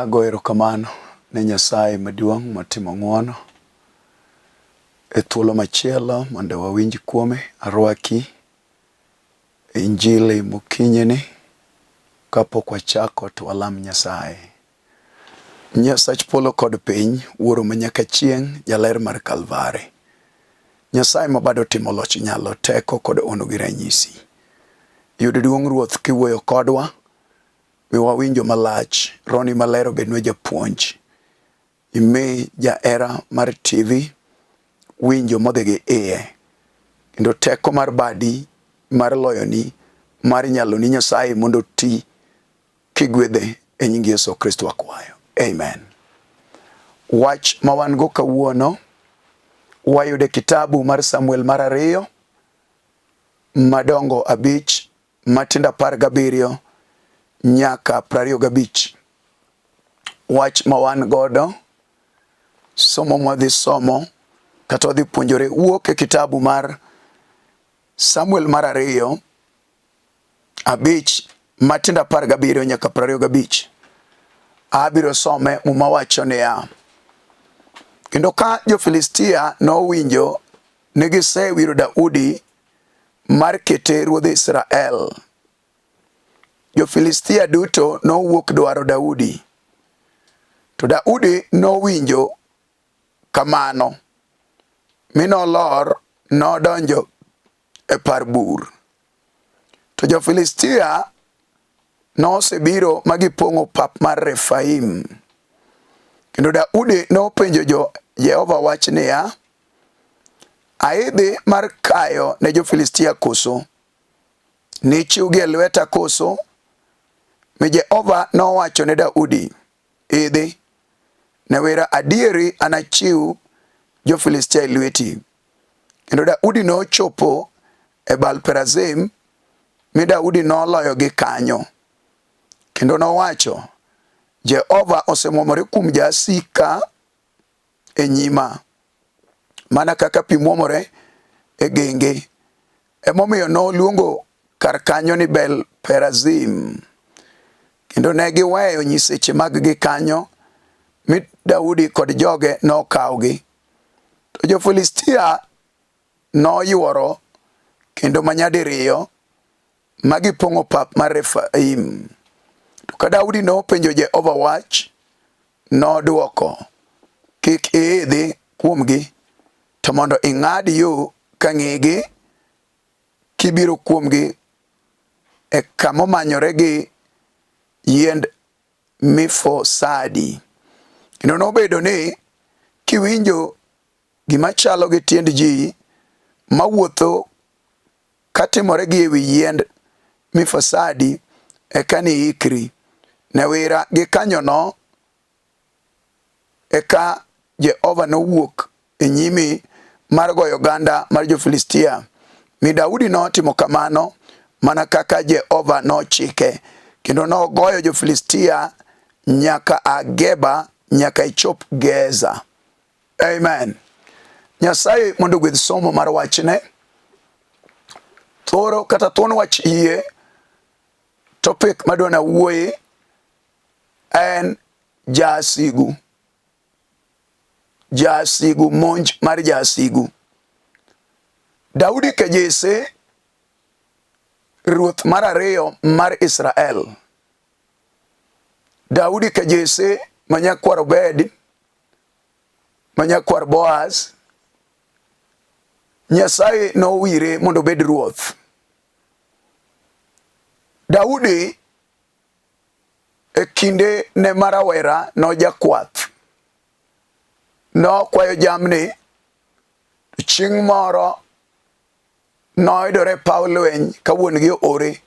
Ago erokamano ne Nyasaye maduong' motimo ng'wono e thuolo machielo mondo wawinj kuome. Arwaki e injili mokinyini. Kapok wachako to walam Nyasaye. Nyasach polo kod piny, Wuoro ma nyaka chieng', Jaler mar Kalvari. Nyasaye ma bado timo loch nyalo, teko kod ono gi ranyisi. Yud duong' Ruoth kiwuoyo kodwa. Miwa winjo malach, Roni maler obednwa japuonj. Imi jahera mar TV winjo modhi gi iye. Kendo teko mar badi mar loyoni mar nyaloni Nyasaye mondo oti kigwedhe e nying Yesu Kristo akwayo. Amen. Wach ma wan go kawuono wayude kitabu mar Samuel mar ariyo madongo abich matindo 17 nyaka 25. Wach ma wan godo, somo mwadhi somo kata wadhi puonjore wuok e kitabu mar Samuel mar ariyo abich matindo 17 nyaka 25. Abiro some. Muma wacho niya, kendo ka jo-Filistia nowinjo ni gisewiro Daudi mar kete ruodh Israel. Jo-Filistia duto nowuok dwaro Daudi. To Daudi nowinjo kamano, mi nolor nodonjo e par bur. To jo-Filistia nosebiro ma gipong'o pap mar Refaim. Kendo Daudi nopenjo jo Jehova wach niya, Aidhi mar kayo ne jo-Filistia koso? Nichiwgi e lweta koso? Mi Jehova nowacho ne Daudi, Idhi, newera adieri anachiw jo-Filistia e lweti. Kendo Daudi nochopo e Baal Perazim, mi Daudi noloyogi kanyo. Kendo nowacho, Jehova osemwomore kuom jasika e nyima mana kaka pi mwomore e genge. Emomiyo noluongo kar kanyo ni Bel Perazim. Kendo ne giweyo nyiseche maggi kanyo, mi Daudi kod joge nokawgi. To jo-Filistia noyworo kendo manyadiriyo ma gipong'o pap mar Refaim. To ka Daudi nopenjo Jehova wach, nodwoko, kik iidhi kuomgi, to mondo ing'ad yo ka ng'igi kibiro kuomgi e kama omanyore gi yiend mifosadi. Kendo nobedo ni kiwinjo gima chalo gi tiend ji mawuotho katimore gi ewi yiend mifosadi, eka niikri ne wira gikanyono. Eka Jehova nowuok e nyimi mar goyo oganda mar jo-Filistia. Mi Daudi notimo kamano mana kaka Jehova nochike, kendo nogoyo jo-Filistia nyaka a Geba nyaka ichop Geza. Amen. Nyasaye mondo ogwedh somo mar wachne. Thoro kata thuon wach yie, topic madwa nawuoye en jasigu. Jasigu, monj mar jasigu. Daudi ka Jesse, ruoth mar ariyo mar Israel. Daudi ka Jesse ma nyakwar Obed, ma nyakwar Boaz, Nyasaye nowire mondo obed ruoth. Daudi e kinde ne ma rawera nojakwath. Nokwayo jamni, chieng' moro noyudore e paw lweny ka wuon-gi oore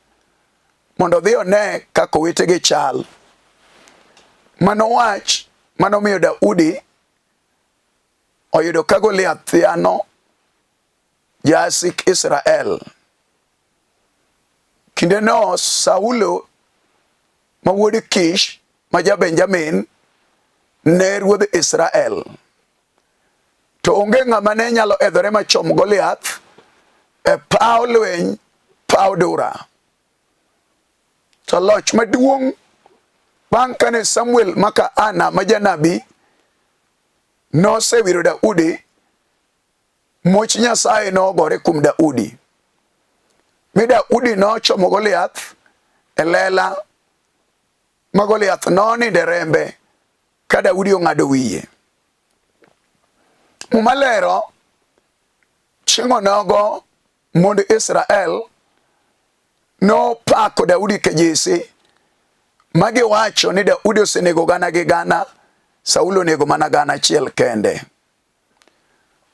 mondo odhi one kaka owetege chal. Mano wach manomiyo Daudi oyudo ka Goliath thiano jasik Israel. Kindeno Saulo ma wuod Kish ma ja-Benjamin ne ruodh Israel. To onge ng'ama ne nyalo edhore machom Goliath e paw lweny, paw dura. To loch maduong' Bang' kane Samuel maka Ana ma janabi nosewiro Daudi, much Nyasaye nogore kuom Daudi. Mi Daudi nochomo Goliath e lela ma Goliath nonindo e rembe ka Daudi ong'ado wiye. Muma lero chieng' onogo mond Israel nopako Daudi ka Jesse ma giwacho ni Daudi osenego gana gi gana, Saulo onego mana gana achiel kende.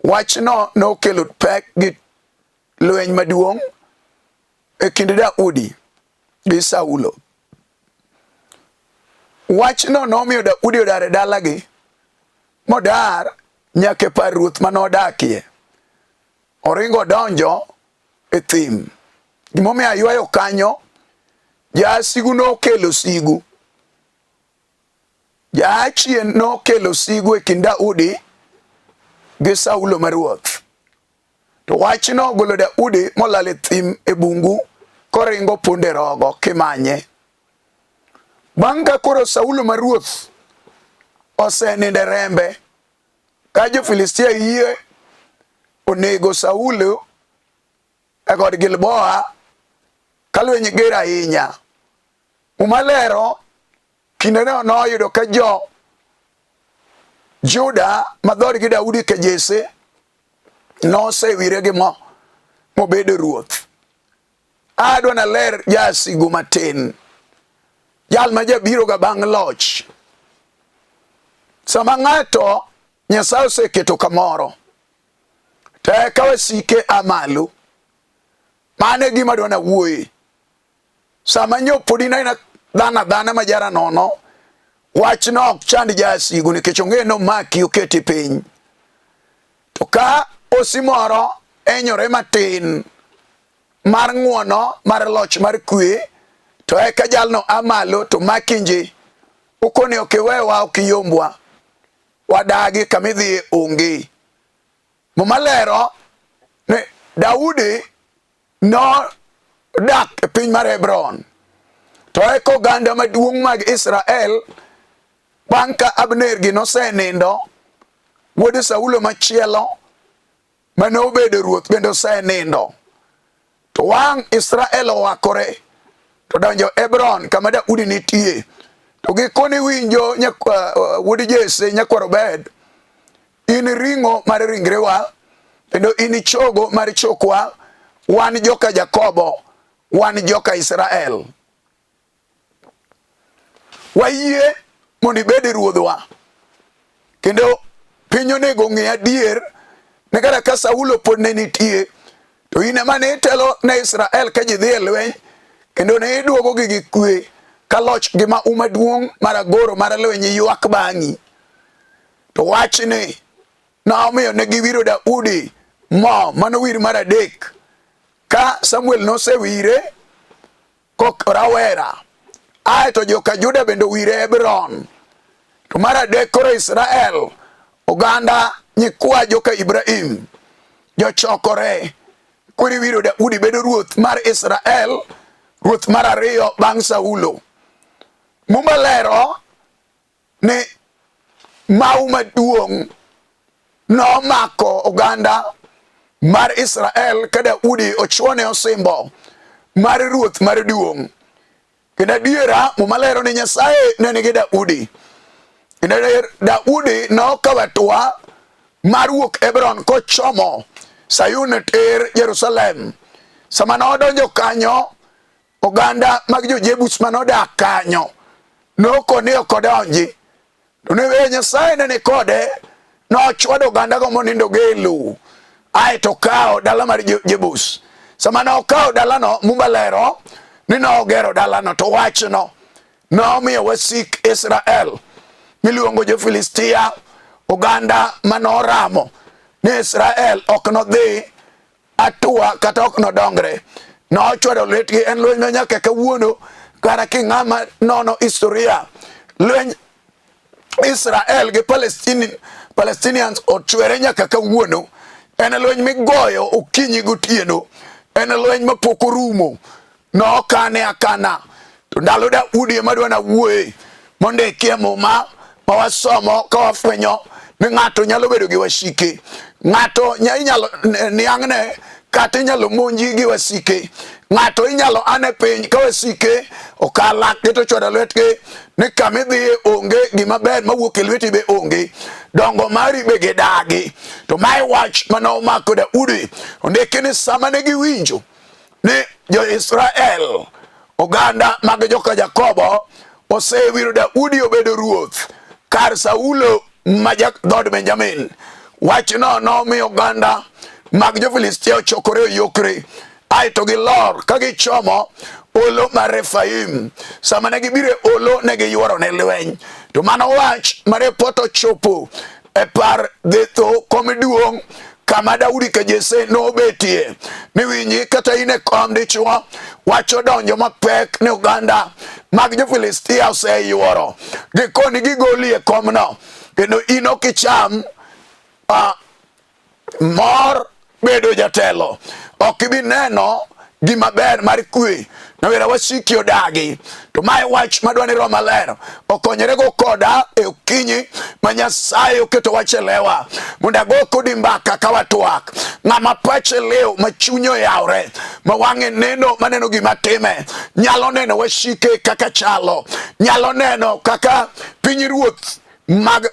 Wachno nokelo pek gi lweny maduong' e kind Daudi gi Saulo. Wachno nomiyo Daudi odar e dalagi modar nyaka e par ruoth ma nodakie. Oringo odonjo e thim. Gimomiyo aywayo kanyo, jasigu nokelo sigu. Jachien nokelo sigu e kind Daudi gi Saulo ma ruoth. To wachno ogolo Daudi molal e thim e bungu koringo punde rogo kimanye. Bang' ka koro Saulo ma ruoth osenindo e rembe, ka jo-Filistia yie onego Saulo e god Gilboa ka lweny ger ahinya. Muma lero kindeno noyudo ka jo Juda ma dhoodgi Daudi ka Jesse nosewire gi mo mobedo ruoth. Adwa naler jasigu matin, jal ma jabiro ga bang' loch. Sama ng'ato Nyasaye oseketo kamoro, to eka wasike a malo. Mano e gima adwa nawuoye. Sama nyo pod in aina dhano adhana ma jara nono, wachno ok chand jasigu nikech ong'e ni omaki oketi piny. To ka osi moro enyore matin mar ng'uono mar loch mar kwe, to eka jalno a malo to maki nji. Ukoni ok iwewa ok iyombwa, wadagi kama idhiye onge. Muma lero ni Daudi nodak e piny mar Hebron. To eka oganda maduong' mag Israel bang' ka Abner gi nosenindo, wuod Saulo machielo mane obedo ruoth bende osenindo. To wang' Israel owakore to donjo Hebron kama Daudi nitie. To gikone winjo wuod Jesse nyakwar Obed In ring'o mar ringrewa, kendo in chogo mar chokwa, wan joka Jakobo, wan joka Israel. Wayie mondo ibed ruodhwa, kendo piny onego ong'e adier ni kata ka Saulo pod ne nitie, to in ema ne itelo ne Israel ka ji dhi e lweny, kendo ne iduogogi gi kwe, ka loch gi mahu maduong' mar agoro mar lweny ywak bang'i. To wachni nomiyo ne giwiro Daudi mo manowir mar adek ka Samuel nosewire kok rawera. Ae to joka Juda bende owire Hebron. To mar adek koro Israel, oganda nyikwa joka Ibrahim jochokore koro iwiro Daudi bedo ruoth mar Israel, ruoth mar ariyo bang' Saulo. Muma lero ni mau maduong' nomako oganda mar Israel ka Daudi ochuone osimbo mar ruoth mar duong'. Kendo adiera Muma lero ni Nyasaye ne nigi Daudi. Kendo Daudi nokawo hatua mar wuok Hebron kochomo Sayun tir Jerusalem. Sama nodonjo kanyo, Oganda mag jo-Jebus mane odak kanyo nokone ok odonji. To ne Nyasaye ne ni kode, nochwado ogandago monindo gi e lowo. Ae to okawo dala mar Jebus. Sama ne okawo dalano, Muma lero ni nogero dalano, to wachno nomiyo wasik Israel miluongo jo-Filistia, oganda manoramo ni Israel ok nodhi atua kata ok nodongre. Nochwado lwetgi en lweny ma nyaka kawuono kata king'ama nono historia lweny Israel gi Palestinians ochwere nyaka kawuono. En lweny migoyo okinyi gotieno, en lweny mapok orumo. Nokane akana. To ndalo Daudi ema dwa nawuoye. Mondiki e Muma ma wasomo ka wafwenyo ni ng'ato nyalo bedo gi wasike. Ng'ato inyalo niang'ne kata inyalo monji gi wasike. Ng'ato inyalo ane piny ka wasike okalakgi to chwado lwetgi ni kama idhiye onge gima ber mawuok e lweti be onge. Dongo mari be gidagi. To mae wach mane omako Daudi. Ondiki ni sama ne giwinjo ni jo-Israel oganda mag joka Jakobo osewiro Daudi obedo ruoth kar Saulo ma dhood Benjamin. Wachno nomiyo oganda mag jo-Filistia ochokore oyokre aeto gilor ka gichomo olo mar Refaim. Sama ne gibiro e olo ne giyuoro ne lweny. To mano wach ma repot ochopo e par dhetho kom duong' kama Daudi ka Jesse nobetie ni winji kata in e kom dichwo wach odonjo mapek ni oganda mag jo-Filistia oseyuoro gikoni gigoli e komno kendo in ok icham mor bedo jatelo ok ibi neno gima ber mar kwe nawera wasiki odagi to mae wach madwa ni roho maler okonyrego koda e okinyi ma nyasaye oketo wach e lewa mondo ago kodi mbaka ka watwak ng'ama pache liw ma chunye oyawre ma wang'e neno maneno gima time nyalo neno wasike kaka chalo nyalo neno kaka pinyruoth mag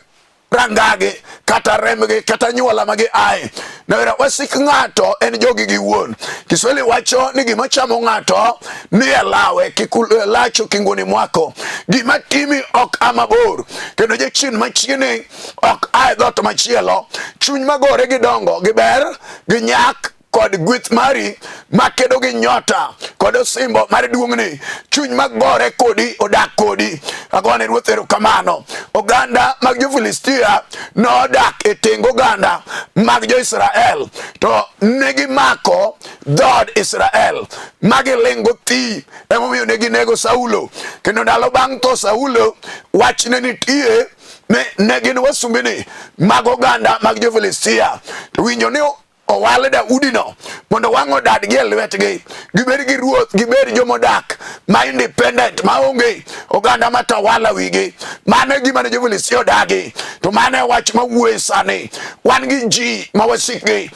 rangagi kata rembgi kata nyuola ma giaye. Nawera wasik ng'ato en jogi gi wuon. Kiswahili wacho ni gima chamo ng'ato ni e lawe kik lacho kinguni mwako. Gima timi ok a mabor kendo jachien machiegni ok a e dhoot machielo. Chuny magore gi dongo gi ber gi nyak kod gweth mari makedo gi nyota kod osimbo mar duong'ni chuny magore kodi odak kodi agone ruoth erokamano oganda mag jo-filistia nodak e teng oganda mag jo-israel to ne gimako dhood israel ma gilingo thi emomiyo ne ginego saulo kendo ndalo bang' tho saulo wach ne nitie ne gin wasumbini mag oganda mag jo-filistia to winjo ni owal Daudino mondo wang' odadgi e lwetgi, gibed gi ruoth, gibed jomodak ma independent maonge oganda matawala wigi. Mano e gima ne jo-Filistia odagi, to mano e wach mawuoye sani. Wan gi ji ma wasikgi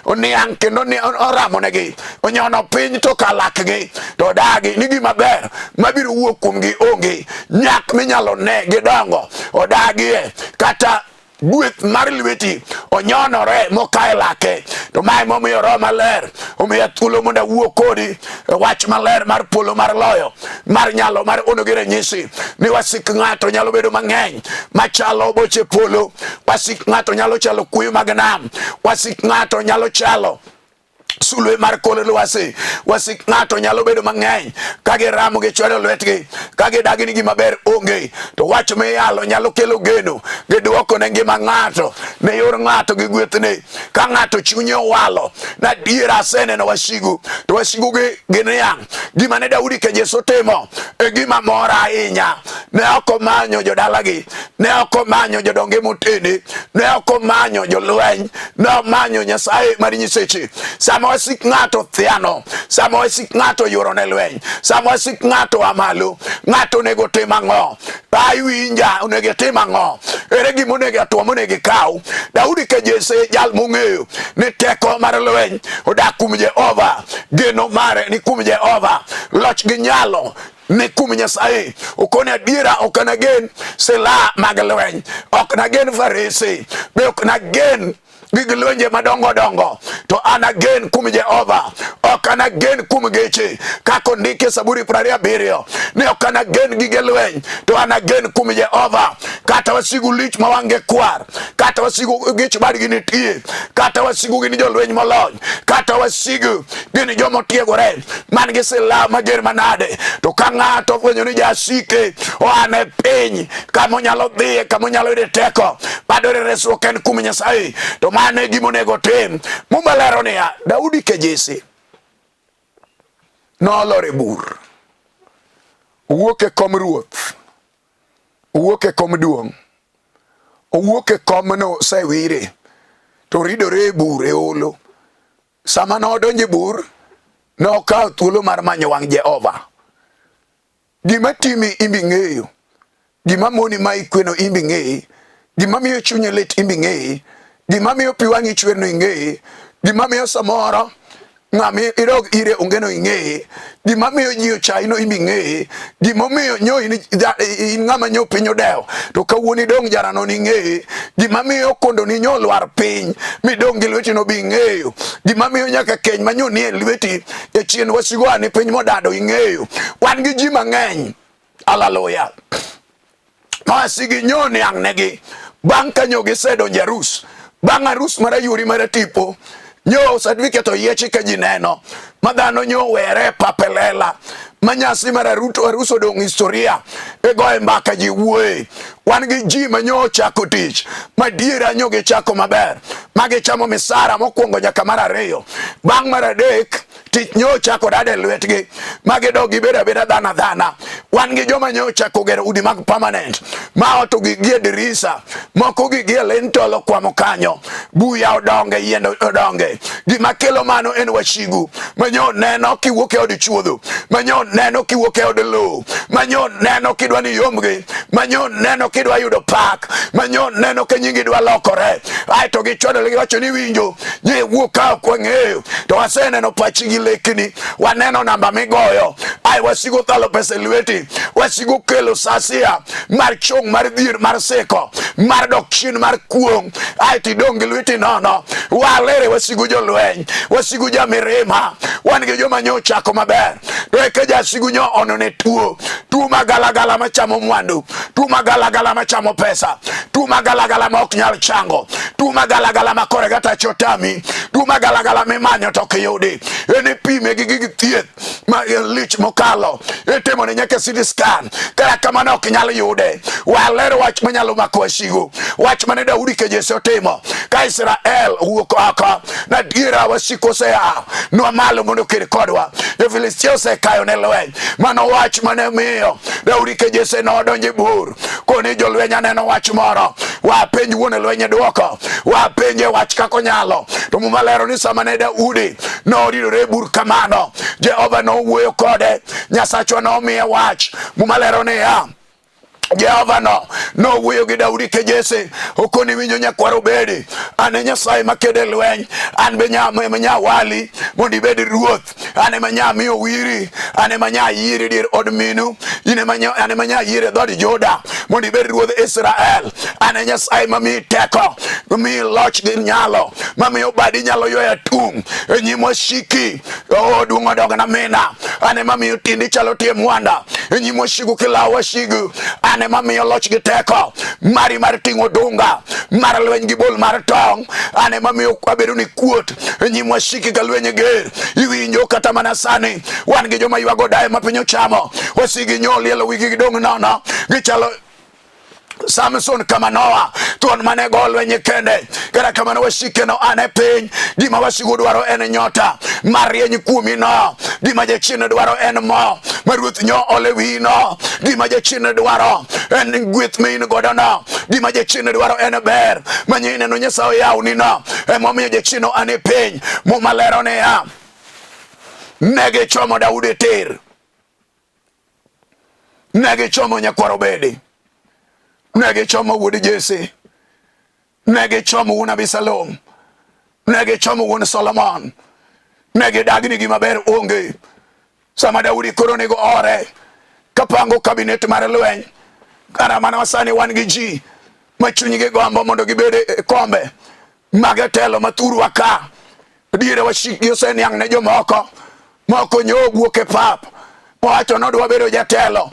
oniang' kendo oramonegi onyono piny to kalakgi to odagi ni gima ber mabiro wuok kuomgi onge nyak minyalo ne gidongo odagie kata gweth mar lweti onyonore mokae lake to mae momiyo roho maler omiya thuolo mondo awuo kodi e wach maler mar polo mar loyo mar nyalo mar ono gi ranyisi ni wasik ng'ato nyalo bedo mang'eny machalo boche polo wasik ng'ato nyalo chalo kuyo mag nam wasik ng'ato nyalo chalo sulwe mar kor lwasi wasik ng'ato nyalo bedo mang'eny ka giramo gichwado lwetgi ka gidagi ni gima ber onge to wach miyalo nyalo kelo geno gi dwoko ne ngima ng'ato ne yor ng'ato gi gwethne ka ng'ato chunye owalo na adiera aseneno wasigu to wasigu gi gin yang' gima ne Daudi ka Yesu timo e gima mora ahinya ne ok omanyo jodalagi ne ok omanyo jodonge motene ne ok omanyo jolweny ne omanyo nyasaye mar nyiseche sama wasik ng'ato thiano sama wasik ng'ato yuoro ne lweny sama wasik ng'ato a malo ng'ato onego tim ang'o ai winja onego itim ang'o ere gima onego atwa monego ikaw daudi ka jese jal mong'eyo ni teko mar lweny odak kuom jehova geno mare ni kuom jehova loch gi nyalo ni kuom Nyasaye. Okone adiera ok anagen silaha mag lweny, ok nagen farese, be ok nagen gig lwenje madongo dongo, to anagen kuom Jehova, ok anagen kuom geche, kaka ondiki e Zaburi 27 ni ok anagen gige lweny, to anagen kuom Jehova. Kata wasigu lich ma wang'e kwar, kata wasigu gich badgi nitie, kata wasigu gin jolweny molony, kata wasigu gin joma otiegore man gi silaha mager manade to ka ng'ato ofwenyo ni jasike oa ne piny kama onyalo dhiye kama onyalo yude teko madore resruok en kuom Nyasaye to mano e gima onego otim Muma lero niya Daudi ke Jesse nolor e bur owuok e kom ruoth owuok e kom duong' owuok e komno osewire to ridore e bur e olo Sama nodonjo e bur, nokawo thuolo mar manyo wang' Jehova. Gima timi imbi ng'eyo Gima moni ma ikweno imbi ng'eyi. Gima miyo chunyi lit imbi ng'eyi. Gima miyo pi wang'i chwerno ing'eyi. Gima miyo samoro ng'ama idog ire onge no ing'eye. Gima miyo ji ochayi no imbi ng'eye. Gimomiyo nyo in, in ng'ama nyo piny odewo to kawuono idong' jarano ning'eye. Gima miyo kondo ni nyo lwar piny midong' gi lweti no bi ing'eyo. Gima miyo nyaka keny ma nyo nie lweti jachien wasigu ani piny modado ing'eyo. Wan gi ji mang'eny. Haleluya. Masigi nyo niang' negi bang' ka nyo gisedonjo arus. Bang' arus mar ayuri mar tipo, nyo certificate oyiechi ka ji neno, ma dhano nyo were e pap e lela, ma nyasi mar aruto arus odong' historia, igoye mbaka ji wuoye. Wan gi ji ma nyo ochako tich, ma diera nyo gichako maber, ma gichamo misara mokwongo nyaka mar ariyo. Bang' mar adek, tich nyo ochako dada e lwetgi ma gidok gibedo abeda dhana dhana. Wan gi joma nyo ochako gero udi mag permanent ma ot ogigie dirisa, moko gigie lintel okwamo kanyo, buya odonge, yiende odonge. Gima kelo mano en wasigu ma nyo neno kiwuok e od chuodho, ma nyo neno kiwuok e od lowo, ma nyo neno kidwa ni yomgi, ma nyo neno kidwa yudo pak, ma nyo neno ka nyingi dwa lokore, aeto gichwadore giwacho ni winjo nye wuok ka ok wang'eyo to waseneno pachi gi lekni, waneno namba migoyo, ai wasigo thalo pesa e lweti, wasigo kelo sasia mar chong mar dhier mar seko mar dok chien mar kuong', ai tidong' gi lweti nono. Walere wasigu jolweny, wasigu jamirima, wan gi joma nyo ochako maber to eka jasigu nyo onone tuo, tuo magalagala machamo mwandu, tuo magalagala machamo pesa, tuo magalagala ma ok nyal chango, tuo magalagala ma kore kata chotami, tuo magalagala mimanyo to ok yudi. En ipime gi gig thieth ma lich mokalo, itimo ne nyaka CT scan, kata kamano ok nyal yude. Waler wach manyalo mako wasigu, wach mane Daudi ke Jesse otimo ka Israel owuok oko, nadiera wasiku osea nwa malo mondo oked kodwa, Jo-Filistia osekayo ne lweny. Mano wach mane miyo Daudi ke Jesse nodonjo e bur koni jolweny aneno wach moro, wapenj wuon lweny e dwoko, wapenje wach kaka onyalo. To Muma lero ni sama ne Daudi noridore e bur kamano, Jehova nowuoyo kode, Nyasachwa nomiye wach. Muma lero niya, Jehova no nowuoyo gi Daudi ke Jesse okoni winjo nyakwar Obedi, an e Nyasaye makedo e lweny, an be nyawali mondo ibed ruoth, an ema nya miyo wiri, an ema nya yieri dier od minu, in ema nya, an ema nya yieri e dhood Juda mondo ibed ruodh Israel. An e Nyasaye mamiyi teko, mamiyi loch gi nyalo, mamiyo badi nyalo ywayo atung' e nyim wasiki. O duong' odogna mina, an ema miyo tiendi chalo tie mwanda e nyim wasigu kilawo wasigu. An ema miyo loch gi teko mari mar ting'o dunga mar lweny gi bol mar tong'. An ema miyo abedo ni kuot e nyim wasiki ka lweny ger. Iwinjo kata mana sani wan gi joma ywago daye ma piny ochamo, wasigi nyo lielo wigi gidong' nono, gichalo Samson kama Noa thuon mane go lweny kende. Kata kamano wasike no an e piny, gima wasigu dwaro en nyota marieny kuomi no, gima jachien dwaro en mo ma ruoth nyo ole wiyi no, gima jachien dwaro en gweth ma in godo no, gima jachien dwaro en ber ma nyo ineno Nyasaye oyawni no. Emomiyo jachien an e piny. Muma lero niya, ne gichomo Daudi tir, ne gichomo nyakwar Obedi, ne gichomo wuod Jesse, ne gichomo wuon Abisalom, ne gichomo wuon Solomon, ne gidagni gima ber onge. Sama Daudi koro onego ore kapango kabinet mar lweny, kara mana sani wan gi ji ma chunygi gombo mondo gibed e kombe mag telo ma thurwa ka. Diere wasikgi oseniang' ne jomoko, moko nyo owuok e pap owacho nodwa bedo jatelo.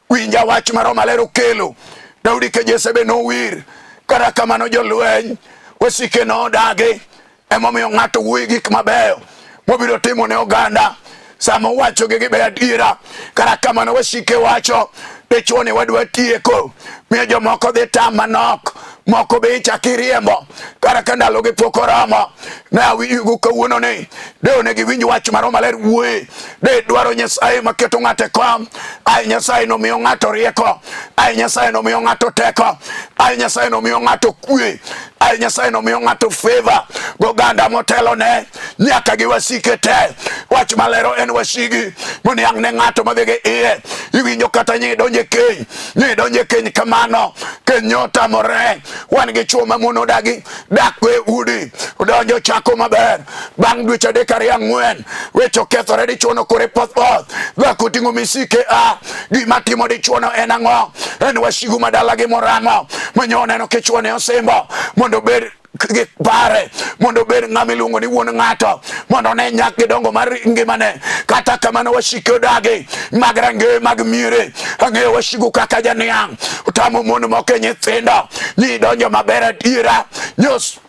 Winja wach ma Roho Maler okelo. Daudi ke Jesse be nowir, kata kamano jolweny wasike nodagi. Emomiyo ng'ato wuoyi gik mabeyo mobiro timo ne oganda sama owacho gi gibeyo adiera. Kata kamano wasike wacho dichuo ni wadwa tieko, miyo jomoko dhi tam manok, moko be ichak iriembo kata ka ndalogi pok oromo. Ne awinjo kawuono ni de onego iwinj wach mar Roho Maler wuoye. De dwaro Nyasaye maketo ng'ato e kom. Ai Nyasaye nomiyo ng'ato rieko, ai Nyasaye nomiyo ng'ato teko, ai Nyasaye nomiyo ng'ato kwe. Ay Nyasaye nomiyo ng'ato favor goganda motelone nyaka gi wasike te. Wach malero en wasigi moniang' ne ng'ato madhi gi iye. Iwinjo kata nyi donje keny, nyi donje keny kamano, keny otamore. Wan gi chwo ma mon odagi dak e udi, odonjo chako maber, bang' dweche adek ariyo ang'wen, weche okethore dichwono kore poth poth, dhako oting'o misike a gima timo dichwono en ang'o? En wasigu madala gi moramo manyo oneno kichwone osimbo mondo obed gi pare mondo obed ng'ama iluongo ni wuon ng'ato mondo one nyak gi dongo mar ngimane. Kata kamano wasike odagi mag rangeye mag miere. Ang'eyo wasigu kaka janiang' otamo mon moko e nyithindo ni donjo maber adiera nyos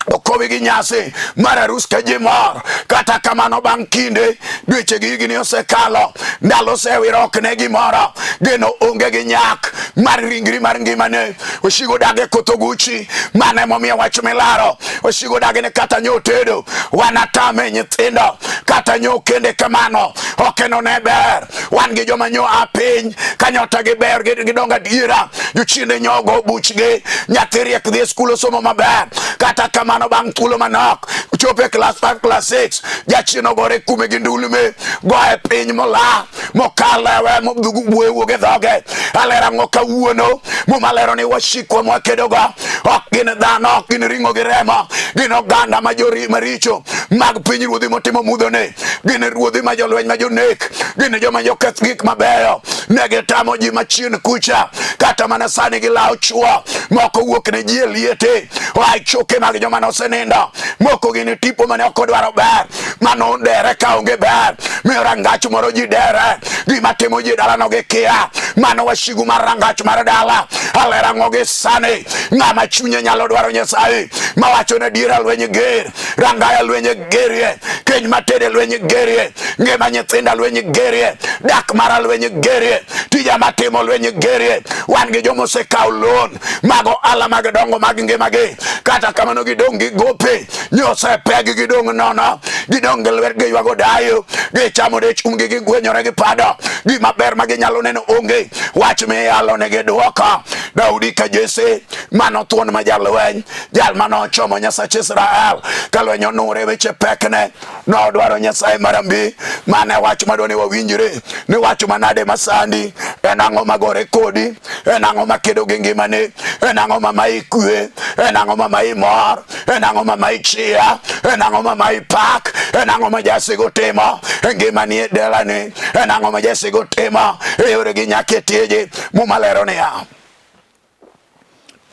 okowi gi nyasi mar arus ka ji mor. Kata kamano bang' kinde dweche gi higni osekalo, ndalo osewiro ok ne gimoro, geno onge gi nyak mar ringri mar ngimane. Osigo dag e koth oguchi, mano emomiyo wach milaro. Osigo dag ni kata nyo tedo wanatame nyithindo, kata nyo kende kamano ok enone ber. Wan gi joma nyo a piny kanyota gi ber gidongo adiera, jochiende nyogo buchgi, nyathi riek dhi e skul osomo maber. Kata kamano bang' thuolo manok ochopo e klas 5 klas 6 jachien ogore kume gi ndulme goye piny mola mokal lewe modhugu wuok e dhoge. Alero ang'o kawuono? Muma lero ni wasikwa mwakedogo ok gin dhano, ok gin ring'o gi remo, gin oganda ma jori maricho mag piny ruodhi motimo mudhoni, gin ruodhi ma jolweny ma jonek, gin joma joketh gik mabeyo. Ne gitamo ji machien kucha, kata mana sani gilawo chwo moko wuok ne ji e liete, oa e choke mag joma nosenindo, moko gin tipo mane ok odwaro ber, mano dere ka onge ber, miyo rangach moro ji dere, gima timo ji dalano gikia, mano wasigu mar rangach mar dala. Alero ang'o gi sani? Ng'ama chunye nyalo dwaro Nyasaye, mawacho ne diera lweny ger, rangaya lweny gerie, keny matede lweny gerie, ngima nyithinda lweny gerie, dak mara lweny gerie, tija matimo lweny gerie. Wan gi joma osekawo loan mag ohala mag dongo mag ngimagi, kata kamano gidong' gi gope, nyosepegi gidong' nono, gidong' gi lwetgi ywago dayo, gichamo dech umgi gigwenyore gi pado, gima ber ma ginyalo neno onge. Wach miyalo nigi dwoko. Daudi ka Jesse mano thuon ma jalweny, jal mane ochomo Nyasach Israel ka lweny onure weche pekne, nodwaro Nyasaye marambi. Mane wach madwa ni wawinjre ni wach manade masandi, en ang'o magore kodi, en ang'o makedo gi ngimani, en ang'o ma mayi kwe, en ang'o ma mayi mor, en ang'o ma mayi chia, en ang'o ma mayi pak, en ang'o ma jasigu timo e ngimani e dalani, en ang'o ma jasigu timo e yoregi nyaka e tiji. Muma lero niya,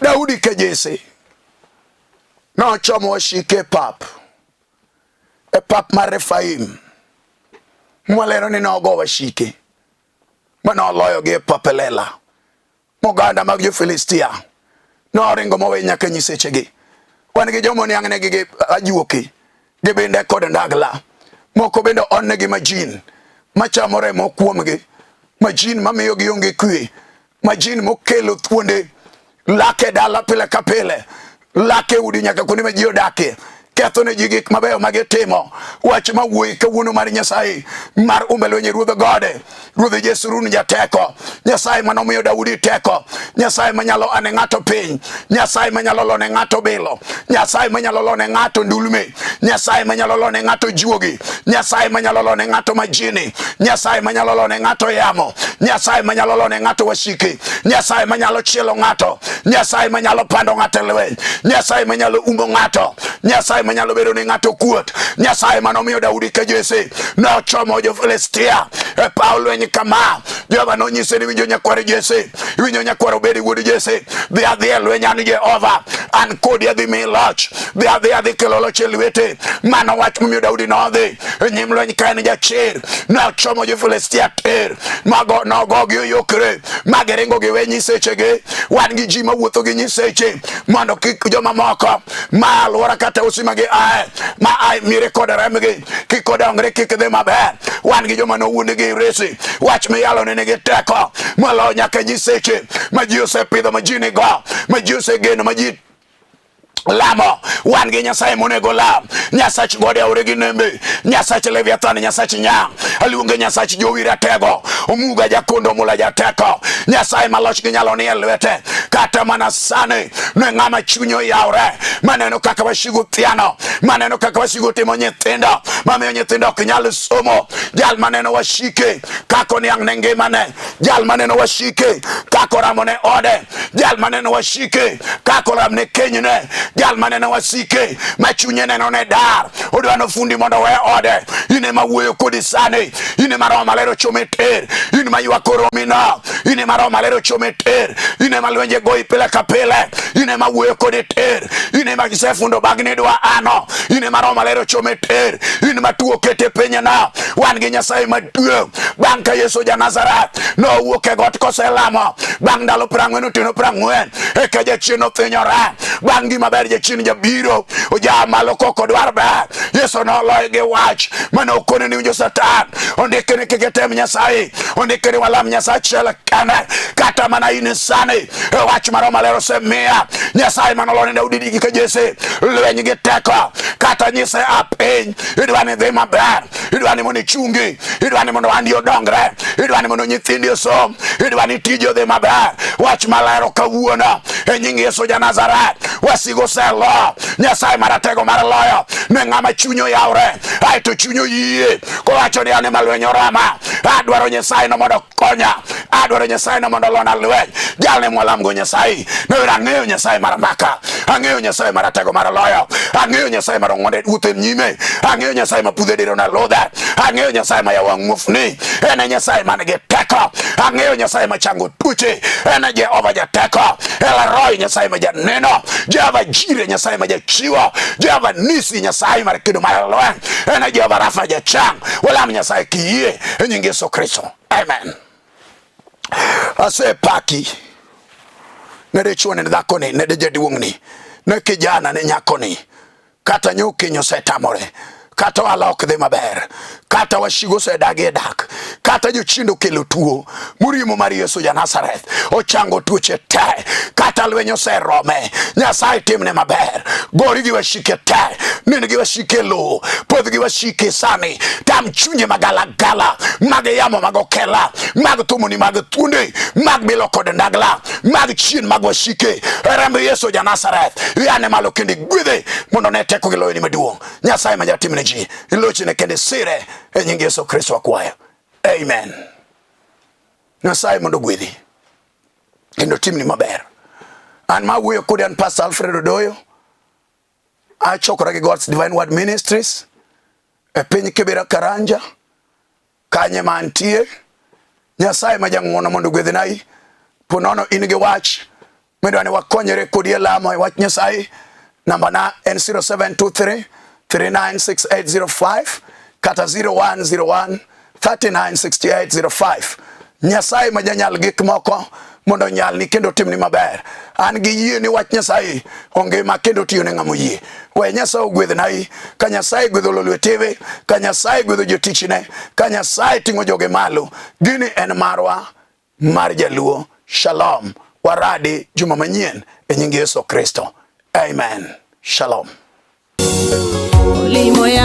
Daudi ka Jesse nochomo wasike e pap, e pap mar Refaim. Muma lero ni nogo wasike ma noloyogi e pap e lela. Moganda mag jo-Filistia noringo mowe nyaka nyisechegi. Wan gi joma oniang'negi gi ajuoke, gi binde kod ndagla. Moko bende onnegi majin machamo remo kuomgi, majin mamiyo gionge kwe, majin mokelo thuonde lak e dala pile ka pile, lak e udi nyaka kuonde ma ji odakie, ketho ne ji gik mabeyo ma gitimo. Wach ma wuoyi kawuono mar Nyasaye mar umbe lwenje ruodh gode, ruodh Jesurun jateko, Nyasaye manomiyo Daudi teko, Nyasaye manyalo ane ng'ato piny, Nyasaye manyalo lone ng'ato bilo, Nyasaye manyalo lone ng'ato ndulme, Nyasaye manyalo lone ng'ato juogi, Nyasaye manyalo lone ng'ato majini, Nyasaye manyalo lone ng'ato yamo, Nyasaye manyalo lone ng'ato wasike, Nyasaye manyalo chielo ng'ato, Nyasaye manyalo pando ng'ato e lweny, Nyasaye manyalo umo ng'ato, Nyasaye manyalo bedo ne ng'ato kuot, Nyasaye manomiyo Daudi ka Jesse nochomo jo-Filistia e paw lweny kama. Jehova nonyise ni winjo nyakwar Jesse, winjo nyakwar Obedi wuod Jesse, dhi adhi e lweny an Jehova, an kodi adhi miyi loch, dhi adhi adhi kelo loch e lwete. Mano wach momiyo Daudi nodhi e nyim lweny ka en jachir, nochomo jo-Filistia tir, mago nogogi oyokre, ma giringo giwe nyisechegi. Wan gi ji mawuotho gi nyiseche mondo kik jomamoko ma alwora kata usi ma gi ae ma ae miere kod rembgi kik odongre kik dhi maber. Wan gi joma nowuondi gi resi, wach miyalo ne nigi teko moloyo nyaka nyiseche ma ji osepidho, ma ji nigo, ma ji osegeno, ma ji Lamo wan gi Nyasaye monego lam, Nyasach gode aore gi nembe, Nyasach Leviathan, Nyasach nyang', aluonge Nyasach jowi ratego, omuga jakondo mula jateko, Nyasaye maloch gi nyalo nie lwete. Kata mana sani ne ng'ama chunye oyawre, maneno kaka wasigu thiano, maneno kaka wasigu timo nyithindo, mamiyo nyithindo ok nyal somo, jal maneno wasike kako niang' ne ngimane, jal maneno wasike kako ramo ne ode, jal maneno wasike kako ram ne kenyne, jal maneno wasike ma chunye neno ne dar, odwa nofundi mondo owe ode. In ema wuoyo kodi sani, in ema Roho Maler ochome tir, in ma ywak oromino, in ema Roho Maler ochome tir, in ema lwenje goyi pile ka pile, in ema wuoyo kodi tir, in ema gisefundo bagni dwa ano, in ema Roho Maler ochome tir, in ma tuo kete piny na. Wan gi Nyasaye maduong'. Bang' ka Yesu ja Nazareth nowuok e got koselamo, bang' ndalo 40 otieno 40, eka jachien othinyore. Bang' gima ber jachien jabiro oja malo kok odwar ber. Yesu noloye gi wach mane okone ni winjo Satan, ondike ni kik item Nyasaye, ondike ni walam Nyasaye achiel kende. Kata mana in sani e wach mar Roho Maler osemiya Nyasaye manolone Daudi digi ka Jesse lweny gi teko, kata nyise a piny, idwa ni dhi maber, idwa ni mondo ichungi, idwa ni mondo andi odongre, idwa ni mondo nyithindi osom, idwa ni tiji odhi maber. Wach malero kawuono e nying Yesu ja Nazareth, wasigu oselo. Nyasaye maratego mar loyo ne ng'ama chunye oyawre, aeto chunye oyie kowacho ni an ema lweny orama, adwaro Nyasaye no mondo konya, adwaro Nyasaye no mondo olona lweny. Jalne mwalamgo Nyasaye noyudo ang'eyo Nyasaye mar mbaka, ang'eyo Nyasaye maratego mar loyo, ang'eyo Nyasaye mar ong'onde wuotho nyime, ang'eyo Nyasaye ma pudhe diro na ludhe, ang'eyo Nyasaye ma yawo muofni, en e Nyasaye man gi teko, ang'eyo Nyasaye ma chango tuoche, en e Jehova jateko, El Roi Nyasaye ma janeno, Jehova Jire Nyasaye ma jachiwo, Jehova Nisi Nyasaye mar kedo mar lweny, en e Jehova Rafa jachang. Walam Nyasaye kiyie e nying Yesu Kristo, amen. Asepaki ne dichwo ne dhakoni ne jaduong'ni ne kijana ne nyakoni, kata nyokiny osetamore, kata ohala ok dhi maber, kata wasigu osedagi e dak, kata jochiende okelo tuo, murimo mar Yesu ja Nazareth ochango tuoche te, kata lweny oserome, Nyasaye timne maber, gori gi wasike te, nin gi wasike lowo, podh gi wasike sani, tam chunye magalagala mag yamo mag okela, mag thumoni mag thuonde, mag bilo kod ndagla, mag chien mag wasike, remb Yesu ja Nazareth yane malo kendo igwedhe mondo ne teko gi loyoni maduong'. Nyasaye ma jatimne ji, ilochne kendo isire e nying Yesu Kristo akwayo, amen. Nyasaye mondo ogwedhi kendo timni maber. An ma wuoyo kodi an Pastor Alfred Odoyo, achokora gi God's Divine Word Ministries e piny Kibera Karanja, kanye ma antie. Nyasaye ma jang'uono mondo ogwedhnai. Ponono in gi wach midwa ni wakonyre kodi e lamo e wach Nyasaye, namba na en 0723 396805 kata 0101 396805. Nyasaye ma janyal gik moko mondo onyalni kendo timni maber. An gi yie ni wach Nyasaye ongima kendo tiyo ne ng'ama oyie. We Nyasaye ogwedhnai, ka Nyasaye gwedho Lolwe TV, ka Nyasaye gwedho jotichne, ka Nyasaye ting'o joge malo. Gini en marwa mar Jaluo. Shalom. Waradi juma manyien e nying Yesu Kristo. Amen. Shalom. Olimo ya.